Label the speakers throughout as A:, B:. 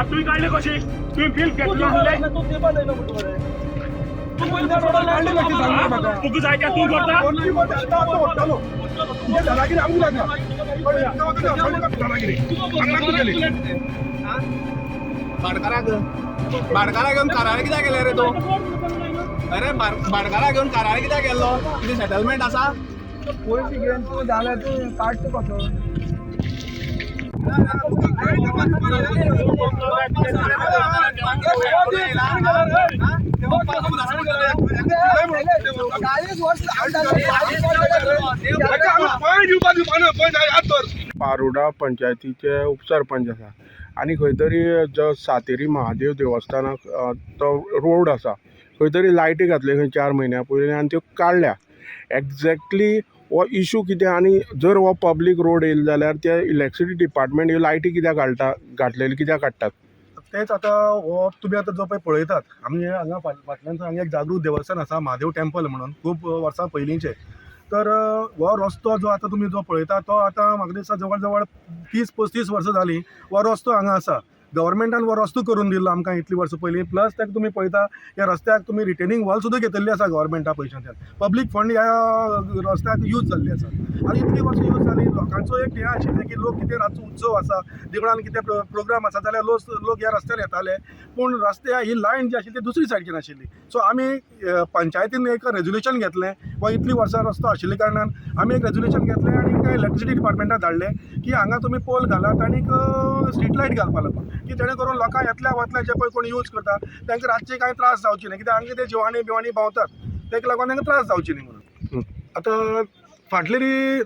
A: तुवें काडले कशी तुवें बिल घेतलं तुका जाय तें तूं करता.
B: भाटकारा घेवन कारार कित्याक गेले रे तूं? अरे भाटकारा घेवन कारार कित्याक गेल्लो? कितें सेटलमेंट आसा?
C: पयशे घेवन तूं जाल्यार तूं काडटा कसो?
D: पारोडा पंचायतीचे उपसरपंच आसा आनी खंय तरी जो सातेरी महादेव देवस्थानाक तो रोड आसा खंय तरी लायटी घातले खंय 4 म्हयन्या पयलीं आनी त्यो काडल्या. एग्जॅक्टली हो इशू कितें आनी जर हो पब्लीक रोड येयलो जाल्यार ते इलेक्ट्रिसिटी डिपार्टमेंट ह्यो लायटी कित्याक घालता, घातलेली कित्याक काडटात?
E: तेच आतां हो तुमी आतां जो पळय पळयतात आमी हांगा फाटल्यान हांगा एक जागृत देवस्थान आसा, महादेव टेम्पल म्हणून, खूब वर्सां पयलींचें. तर हो रस्तो जो आतां तुमी जो पळयता तो आतां म्हाका दिसता जवळ जवळ 30-35 वर्सां जालीं हो रस्तो हांगा आसा. गव्हर्मेंटान हो रस्तो करून दिल्लो आमकां इतलीं वर्सां पयलीं. प्लस ताका तुमी पळयता ह्या रस्त्याक तुमी रिटेनींग वॉल सुद्दां घेतिल्ली आसा गव्हर्मेंटा पयशांतल्यान. पब्लीक फंड ह्या रस्त्याक यूज जाल्ली आसा आनी इतलीं वर्सां यूज जाली. लोकांचो एक हें आशिल्लें की लोक कितें रातचो उत्सव आसा, देवळान कितें प्रोग्राम आसा जाल्यार लोक ह्या रस्त्यार येताले. पूण रस्त्या ही लायन जी आशिल्ली ती दुसरी सायडीन आशिल्ली. सो आमी पंचायतीन एक रेजोल्युशन घेतलें वा इतलीं वर्सां रस्तो आशिल्ल्या कारणान आमी एक रेजोल्युशन घेतलें आनी त्या इलेक्ट्रिसिटी डिपार्टमेंटाक धाडलें की हांगा तुमी पोल घालात आनीक स्ट्रीट लायट घालपा लागून की जेणे करून लोकांक येतल्या वतल्या जे पळय कोण यूज करता तांकां रातचे कांय त्रास जावचे न्ही, कित्याक हांगा ते जिवाणी बिवाणी भोंवतात ताका लागून तांकां त्रास जावचे न्ही म्हणून. आतां फाटले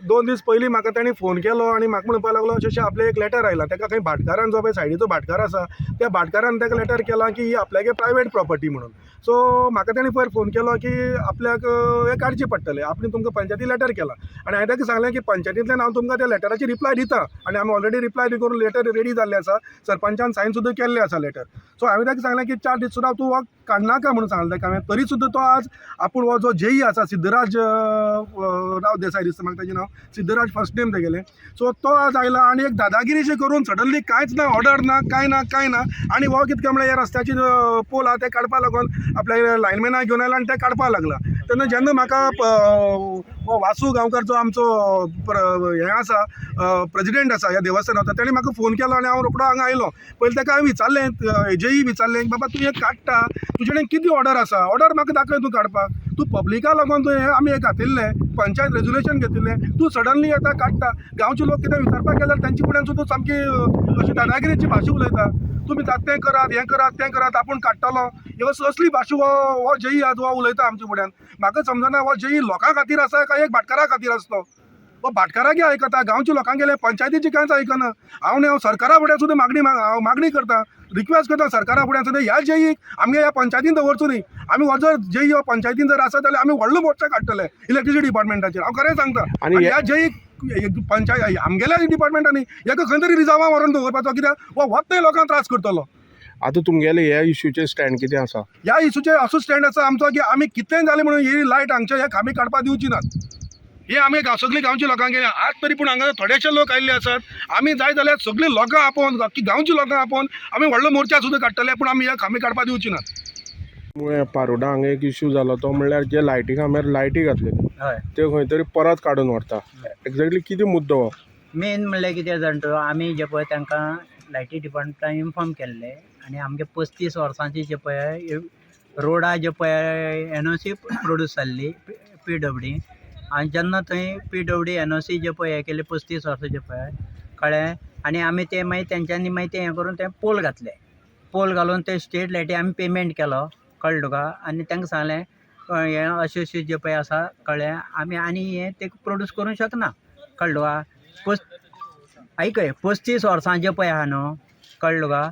E: 2 दीस पयलीं म्हाका तांणी फोन केलो आनी म्हाका म्हणपाक लागलो अशें अशें आपलें एक लेटर आयलां. ताका खंय भाटकारान जो पळय सायडीचो भाटकार आसा त्या भाटकारान ताका लेटर केलां की ही आपल्यागे प्रायवेट प्रॉपर्टी म्हणून. सो म्हाका ताणें पयर फोन केलो की आपल्याक हें काडचें पडटलें, आपणें तुमकां पंचायती लेटर केलां. आनी हांवें ताका सांगलें की पंचायतींतल्यान हांव तुमकां त्या लेटराची रिप्लाय दिता आनी आमी ऑलरेडी रिप्लाय बी करून लेटर रेडी जाल्लें आसा, सरपंचान सायन सुद्दां केल्लें आसा लेटर. सो हांवें ताका सांगलें की 4 दीस सुद्दां तूं हो काडनाका म्हणून सांगलें ताका हांवें. तरी सुद्दां तो आज आपूण हो जो जेई आसा सिद्धराज राव देसाय दिसता म्हाका ताजें नांव, सिद्धराज फर्स्ट नेम तेगेलें. सो तो आज आयला आनी एक दादागिरीशें करून सडनली कांयच ना, ऑर्डर ना, कांय ना, कांय ना. आनी हो कितें काय म्हळ्यार ह्या रस्त्याची पोल आहा ते काडपा लागून आपल्या लायनमॅनाक घेवन आयला आनी ते काडपाक लागला. तेन्ना जेन्ना म्हाका वासू गांवकर जो आमचो हें आसा प्रेजिडेंट आसा ह्या देवस्थानाचो, तेणें म्हाका फोन केलो आनी हांव रोकडो हांगा आयलो. पयलीं ताका हांवें विचारलें, हेजेय विचारलें, बाबा तूं हें काडटा तुजे कडेन कितें ऑर्डर आसा, ऑर्डर म्हाका दाखय तूं काडपाक, तूं पब्लिका लागून तुवें आमी हें घातिल्लें, पंचायत रेजोल्युशन घेतिल्लें, तूं सडनली आतां काडटा. गांवचे लोक कितें विचारपाक गेल्यार तांचे फुड्यान सुद्दां सामकी अशी दादागिरीची भाशा उलयता. तुमी जाता तें करात, हें करात, तें करात, आपूण काडटलो, हे असली भाशा हो जेई आज हो उलयता आमच्या फुड्यान. म्हाका समजना हो जेई लोकां खातीर आसा काय एक भाटकारा खातीर आसलो. हो भाटकाराक आयकता, गांवच्या लोकांक गेले पंचायतीची कांयच आयकना. हांव न्ही, हांव सरकारा फुड्यान सुद्दां मागणी करता, रिक्वेस्ट करता सरकारा फुड्यान सुद्दां ह्या जेईक आमगे ह्या पंचायतीन दवरचो न्ही. आमी हो जर जेई हो पंचायतीन जर आसा जाल्यार आमी व्हडलो मोर्चा काडटले इलेक्ट्रिसिटी डिपार्टमेंटाचेर, हांव खरें सांगता. आनी ह्या जेईक पंचायत आमगेल्या डिपार्टमेंटांनी हेका खंय तरी रिजर्वा व्हरून दवरपाचो, कित्याक हो वत लोकांक त्रास करतलो.
D: आतां तुमगेले ह्या इशूचे स्टँड कितें आसा?
E: ह्या इशूचे असो स्टँड आसा आमचो की आमी कितेंय जालें म्हणून ही लायट हांगच्या ह्या खांबी काडपाक दिवची नात. हे आमी सगळीं गांवच्या लोकांक गेले आज तरी पूण हांगा थोडेशे लोक आयिल्ले आसात. आमी जाय जाल्यार सगळीं लोकां आपोवन, अख्खी गांवची लोकां आपोवन आमी व्हडलो मोर्चा सुद्दां काडटले, पूण आमी ह्या खांबी काडपाक दिवची नात.
D: पारोडा हांगा एक इशू जालो तो म्हणल्यार जे लायटी खांब्यार लायटी घातले त्यो खंय तरी परत काडून व्हरता. एक्झॅक्टली कितें मुद्दो हो?
F: मेन म्हणल्यार कितें जाणा तूं, आमी जे पळय तांकां लायटी डिपार्टमेंटान इन्फॉर्म केल्लें आनी आमगे 35 वर्सांची जे पळय रोडा जे पळय एनओसी प्रोड्यूस जाल्ली पीडब्ल्यूडी, आनी जेन्ना थंय पीडब्ल्यूडी एनओसी जे पळय हें केलें 35 वर्सां जे पळय कळ्ळें, आनी आमी ते मागीर तेंच्यांनी मागीर तें हें करून ते पोल घातले. पोल घालून ते स्ट्रीट लायटी आमी पेमेंट केलो, कळ्ळें तुका. आनी तांकां सांगलें हें अशें अशें जें पळय आसा, कळ्ळें, आमी आनी हें तें प्रोड्यूस करूंक शकना, कळ्ळें तुका. आयकय 35 वर्सां जें पळय आहा न्हू, कळ्ळें तुका,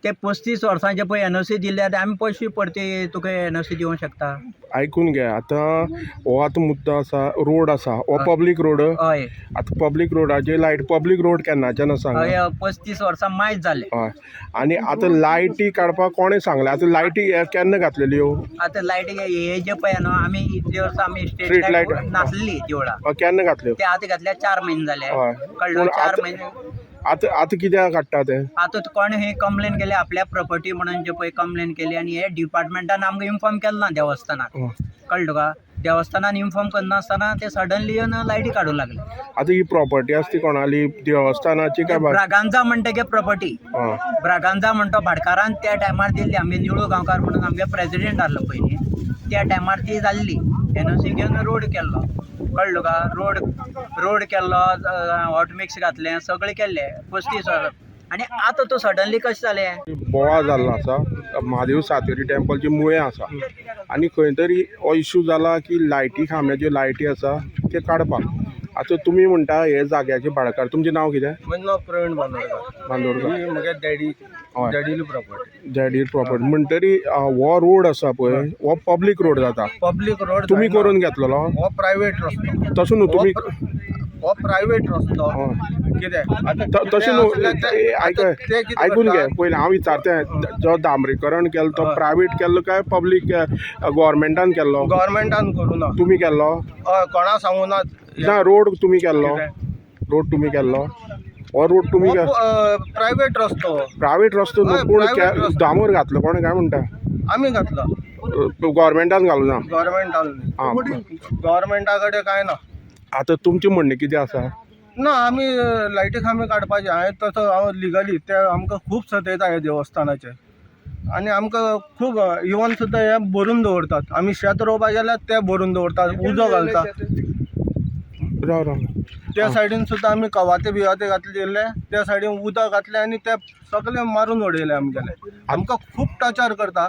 F: ते 35 वर्सांचे पळय एनओसी दिल्ले आतां आमी पयशे परते तुका एनओसी दिवंक शकता.
D: आयकून घे आतां हो आतां मुद्दो आसा, रोड आसा हो पब्लीक रोड.
F: हय.
D: आतां पब्लीक रोडाचेर लायट, पब्लीक रोड केन्नाच्यान आसा हांगा?
F: हय, 35 वर्सां मायज जाले.
D: हय, आनी आतां लायटी काडपाक कोणें सांगलें? आतां लायटी हे केन्ना घातलेल्यो?
F: आतां लायटी हे जे पळय न्हू आमी इतले वर्सां आमी स्ट्रीट
D: Street
F: light
D: light.
F: नासली देवळा.
D: हय, केन्ना घातल्यो?
F: ते आतां घातल्या 4 म्हयने जाले.
D: हय.
F: कळ्ळो?
D: पूण
F: 4
D: आतां
F: म्हयने.
D: आतां आतां कित्याक काडटा ते?
F: आतां कोणें ही कंप्लेन केली आपल्या प्रॉपर्टी म्हणून जे पळय कंप्लेन केली आनी हे डिपार्टमेंटान आमकां इन्फॉर्म केलें ना देवस्थानाक. कळ्ळें तुका? देवस्थानान इन्फॉर्म करनासतना ते सडनली येवन लायटी काडूंक लागले.
D: आतां ही प्रॉपर्टी आसा ती कोणाली, देवस्थानाची काय?
F: ब्रागांजा म्हणटा गे प्रॉपर्टी. ब्रागांजा म्हणटा भाटकारान त्या टायमार दिल्ली. आमगे निळू गांवकार म्हणून आमगे प्रेजिडेंट आहलो पयलीं, त्या टायमार ती जाल्ली. एनओसी घेवन रोड केल्लो. कळ्ळें तुका? रोड रोड केल्लो, हॉट मिक्स घातलें, सगळें केल्लें 35 वर्सां. आनी आतां तो सडनली कशें जालें?
D: बोवाळ जाल्लो आसा म्हादेव सातेरी टेम्पलची मुळें आसा आनी खंय तरी हो इशू जाला की लायटी खांब्याच्यो लायटी आसा ते काडपाक. आतां तुमी म्हणटा हे जाग्याचे भाडकार, तुमचें नांव कितें?
C: म्हजें नांव प्रवीण बांदोडकर.
D: बांदोडकर.
C: ही म्हगे डॅडी.
D: हय.
C: डॅडीली प्रॉपर्टी.
D: डॅडी प्रॉपर्टी म्हणटरी हो रोड आसा पळय हो पब्लीक रोड जाता.
C: पब्लीक रोड
D: तुमी करून घेतलेलो?
C: हो प्रायवेट रस्तो.
D: तसो न्हू तुमी
C: हो प्रायवेट रस्तो. कितें आतां
D: तशें न्हू, आयक,
C: ते कितें
D: आयकून घे
C: करता?
D: पयलीं हांव विचारता, जो डांबरीकरण केलो तो प्रायवेट केल्लो काय पब्लीक गोवोरमेंटान केल्लो?
C: गव्हर्मेंटान करूं ना.
D: तुमी केल्लो?
C: हय, कोणा सांगू ना.
D: ना, रोड तुमी केल्लो? रोड तुमी केल्लो? हो रोड तुमी
C: प्रायवेट रस्तो.
D: प्रायवेट रस्तो न्हू,
C: हय,
D: पूण
C: private रस्तो.
D: डांबर घातलो कोणें काय म्हणटा?
C: आमी घातला.
D: गोवोरमेंटान घालूं ना?
C: गव्हर्मेंटान.
D: आं.
C: गव्हर्मेंटा कडेन कांय ना.
D: आतां तुमचें म्हणणें कितें आसा?
C: ना, आमी लायटी खांबे काडपाचे. हांवें तसो हांव लिगली ते आमकां खूब सतयता हे देवस्थानाचे आनी आमकां खूब इवन सुद्दां हे भरून दवरतात. आमी शेत रोवपाक गेल्यार ते भरून दवरतात, उजो घालता.
D: राव राव.
C: त्या सायडीन सुद्दां आमी कवाथे बिवाते घातलेले, त्या सायडीन उदक घातलें आनी ते सगळे मारून उडयले आमगेले. आमकां खूब टॉर्चर करता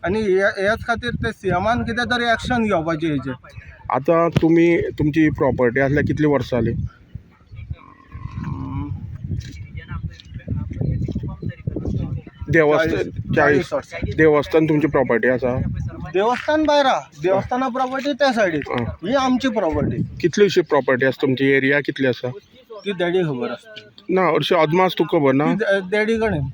C: आनी हेच खातीर ते सीएमान कितें तरी एक्शन घेवपाचें हेजेर.
D: आतां तुमी तुमची प्रॉपर्टी आसल्यार कितलीं वर्सां जालीं? देवस्थान 40
C: वर्सां.
D: देवस्थान तुमची प्रॉपर्टी आसा?
C: देवस्थान भायर आहा, देवस्थाना प्रॉपर्टी त्या सायडीन, ही आमची प्रॉपर्टी.
D: कितलीशी प्रॉपर्टी आसा तुमची? एरिया कितली आसा?
C: ती डॅडी खबर आसता.
D: ना, हरशीं अदमास तुका खबर ना?
C: ती डॅडी कडेन.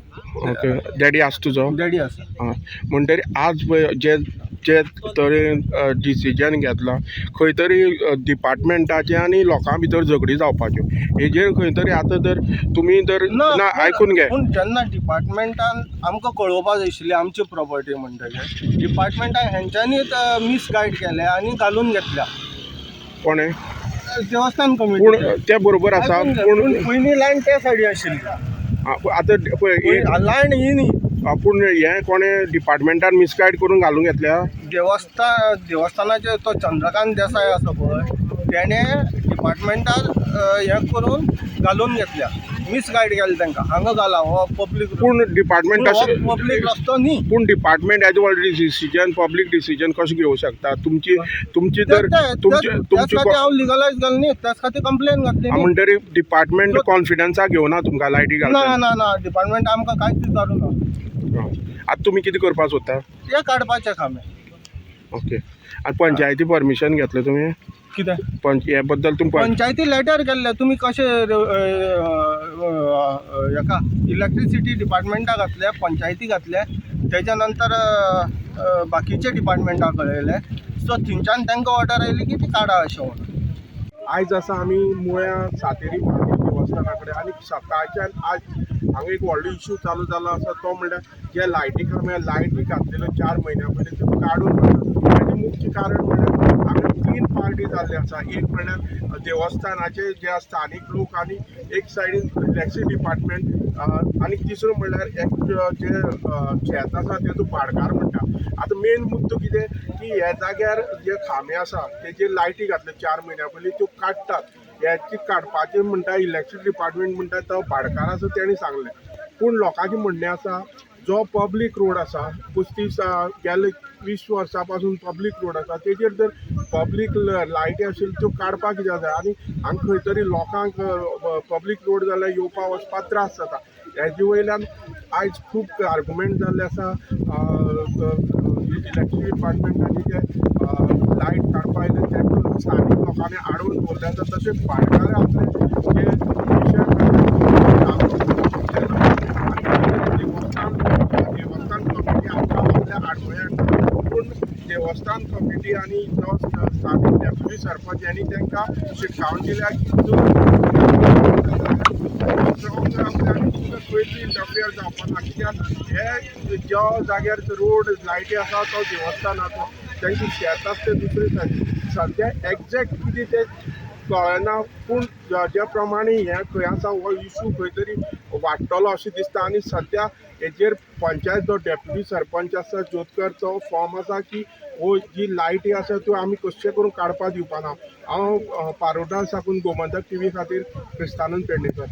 D: ओके, डॅडी आसा तुजो?
C: डॅडी आसा.
D: आं, म्हणटरी आज पळय जे जे तरेन डिसिजन घेतलां खंय तरी डिपार्टमेंटाचें आनी लोकां भितर झगडीं जावपाच्यो हेजेर खंय तरी आतां जर तुमी जर ना, आयकून घे.
C: पूण जेन्ना डिपार्टमेंटान आमकां कळोवपा जाय आशिल्ली आमची प्रॉपर्टी म्हणटकीर डिपार्टमेंटान हेंच्यांनीच मिसगायड केलें आनी घालून घेतल्या.
D: कोणें?
C: देवस्थान
D: पूण
C: कमिटी.
D: तें बरोबर आसा, पूण
C: पयलीं लायन त्या सायडी आशिल्ली.
D: आतां पळय
C: लायन ही न्ही.
D: पूण हें कोणें डिपार्टमेंटान मिसगायड करून घालून घेतल्या?
C: देवस्थानाचे तो चंद्रकांत देसाय आसा पळय, तेणें डिपार्टमेंटान हें करून घालून घेतल्या, मिसगायड केलें तांकां. हांगा घाला हो पब्लीक.
D: पूण डिपार्टमेंट
C: पब्लीक रस्तो न्ही.
D: पूण डिपार्टमेंट एज व्हडलें डिसिजन, पब्लीक डिसिजन कशें घेवंक शकता? तुमची तुमची तर तुमची
C: त्याच
D: तुमची
C: खातीर हांव लिगलायज घाल न्ही, त्याच खातीर कंप्लेन घातली न्ही.
D: म्हणटरी डिपार्टमेंट कॉन्फिडन्साक घेवना तुमकां लायटी
C: ना.
D: घालता?
C: ना ना, डिपार्टमेंट आमकां कांयच विचारूं ना.
D: आतां तुमी कितें करपाक सोदता?
C: ते काडपाचे खांबे.
D: ओके, आनी पंचायती परमिशन घेतलें तुमी?
C: कितें?
D: पंच हे बद्दल तुमी
C: पंचायती लेटर केल्ले. तुमी कशें हेका इलेक्ट्रिसिटी डिपार्टमेंटाक घातले, पंचायती घातले, तेच्या नंतर बाकीचे डिपार्टमेंटाक कळयले. सो थंयच्यान तांकां ऑर्डर आयली की ती काडा अशें म्हणून.
D: आयज आसा आमी मुळ्या सातेरी महादेव देवस्थाना कडेन आनी सकाळच्यान आज हांगा एक व्हडलो इशू चालू जाला आसा, तो म्हणल्यार जे लायटी खांबे लायटी घातलेल्यो 4 म्हयन्या पयलीं त्यो काडून वतात. हाजें मुख्य कारण म्हणल्यार हांगा 3 पार्टी जाल्ले आसा. एक म्हणल्यार देवस्थानाचे जे स्थानीक लोक आनी एक सायडीन टॅक्सी डिपार्टमेंट आनी तिसरो म्हणल्यार एक जे शेत आसा तेजो भाडकार म्हणटा. आतां मेन मुद्दो कितें की ह्या जाग्यार जे खांबे आसा तेजेर लायटी घातल्यो 4 म्हयन्या पयलीं त्यो काडटात. हेची काडपाचें म्हणटा इलेक्ट्रीक डिपार्टमेंट म्हणटा तो भाडकार आसा तेणी सांगलें. पूण लोकांचें म्हणणें आसा जो पब्लीक रोड आसा 35 गेले 20 वर्सां पासून पब्लीक रोड आसा तेजेर जर पब्लीक लायटी आशिल्ल्यो त्यो काडपाक कित्याक जाय? आनी हांगा खंय तरी लोकांक पब्लीक रोड जाल्यार येवपा वचपाक त्रास जाता. हेजे वयल्यान आयज खूब आर्गुमेंट जाल्ले आसा. इलेक्ट्रिसिटी डिपार्टमेंटानी जे लायट काडपा आयले ते स्थानीक लोकांनी आडोवन दवरले आसा. तशें भाटकार आपले जे देवस्थान देवस्थान कमिटी आमकां आपल्या आडवळे हाडटा, पूण देवस्थान कमिटी आनी जो स्थानीक डेप्युटी सरपंच यांनी तांकां शिटकावण दिल्या की तुमकां खंयच इंटरफियर जावपा ना, कित्याक हे ज्या जाग्यार रोड लायटी आसा तो देवस्थानाचो, तांची शेत आसा ते दुसरे सायडीन. सद्या एग्जॅक्ट कितें तें कळना, पूण ज्या प्रमाणे हें खंय आसा हो इशू खंय तरी वाडटलो अशें दिसता. आनी सद्या हेजेर पंचायत जो डेप्युटी सरपंच आसा जोतकर तो फॉर्म आसा की हो जी लायटी आसा त्यो आमी कशें करून काडपाक दिवपाना. हांव पारोडा साकून गोमंतक टीव्ही खातीर क्रिस्तानंद पेडणेकर.